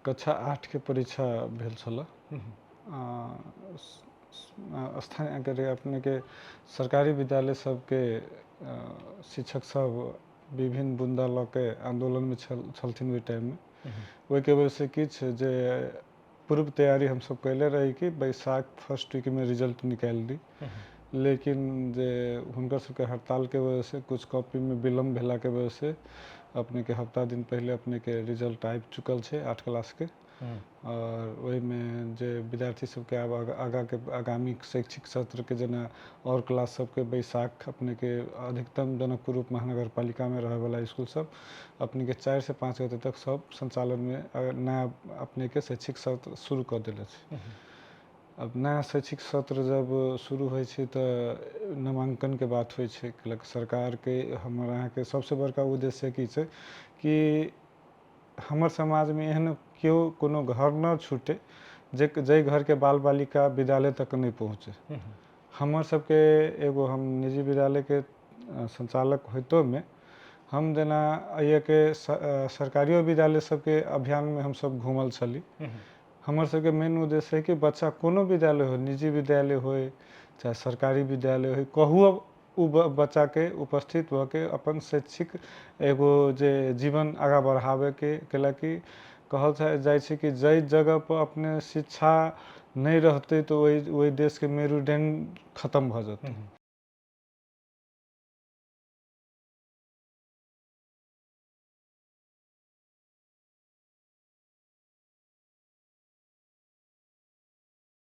कक्षा 8के परीक्षा भेल छल। स्थानीय अपनेके सरकारी विद्यालय सबके शिक्षक सब विभिन्न बुन्दा लऽ के आन्दोलनमे छलथिन ओहि टाइममे। ओहिके वजहसँ किछु जे पूर्व तैयारी हमसब कयले रही कि बैसाख फर्स्ट वीकमे रिजल्ट निकालि दी, लेकिन जे हुनकर सबके हड़तालके वजहसँ किछु कॉपीमे विलम्ब भेलाके वजहसँ अपनेके हफ्ता दिन पहिले अपनेके रिजल्ट आबि चुकल छै 8 क्लासके। आओर ओहिमे जे विद्यार्थी सबके आब आगाँके आगामी शैक्षिक सत्रके जेना आओर क्लास सबके बैसाख अपनेके अधिकतम जनकपुर उप महानगरपालिकामे रहैवला इसकुल सब अपनेके 4 से 5 गते तक सब सञ्चालनमे नया अपनेके शैक्षिक सत्र शुरू कऽ देले छै। अब नया शैक्षिक सत्र जब शुरू होइ छै तऽ नामाङ्कनके बात होइ छै। कैलक सरकारके हमर अहाँके सबसँ बड़का उद्देश्य की छै कि हमर समाजमे एहन केओ कोनो घर नहि छूटै जे जाहि घरके बाल बालिका विद्यालय तक नहि पहुँचै। हमर सबके एगो हम निजी विद्यालयके सञ्चालक होइतोमे हम जेना एहिके सरकारियो विद्यालय सबके अभियानमे हमसब घूमल छली। हमर सबके मेन उद्देश्य है कि बच्चा कोनो विद्यालय होइ, निजी विद्यालय होइ चाहे सरकारी विद्यालय होइ, कहू ओ बच्चाके उपस्थित भऽ के अपन शैक्षिक एगो जे जीवन आगाँ बढ़ाबैके, कैलाकि कहल जाइ छै कि जाहि जगहपर अपने शिक्षा नहि रहतै तऽ ओहि देशके मेरुदण्ड खतम भऽ जेतै।